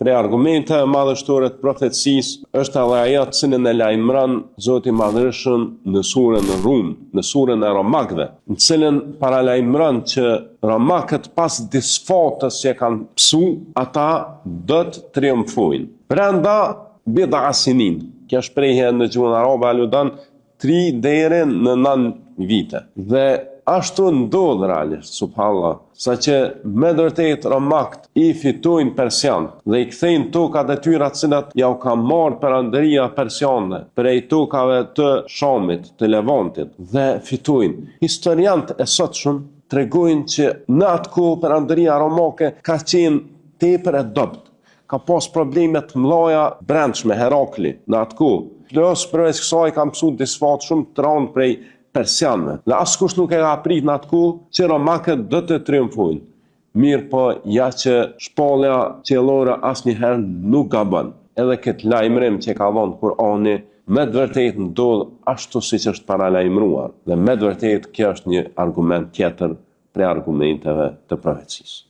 Prej argumenteve madhështore të profecisë është edhe ajo të cilën e lajmëron Zoti i Madhërishëm në surën Rum, në surën e Romakëve, në të cilën paralajmëron që romakët pas disfatës që e kanë pësu, ata do të triumfojnë. Brenda bid'a sinin, kjo shprehje në gjuhën arabe aludon tri deri në nanë vite. Dhe ashtu ndodh realisht, subhanallah, saqë me të vërtetë romakët i fitojnë persianët dhe i kthejnë tokat e tyra të cilat jau ka marrë perandoria persiane prej tokave të Shamit, të Levantit dhe fitojnë. Historianët e sotshëm tregojnë që në atë kohë perandoria romake ka qenë tepër e dobët. Ka pas probleme të mëdha brendshme Herakli në atë kohë. Plus përveç kësaj kanë pësu disfatë shumë të rëndë prej persianëve. Dhe askush nuk e ka prit në atë kohë që romakët do të triumfojnë. Mirëpo ja që shpallja qiellore asnjëherë nuk gabon. Edhe këtë lajmërim që ka dhënë Kur'ani me të vërtetë ndodh ashtu siç është paralajmëruar. Dhe me të vërtetë kjo është një argument tjetër prej argumenteve të profecisë.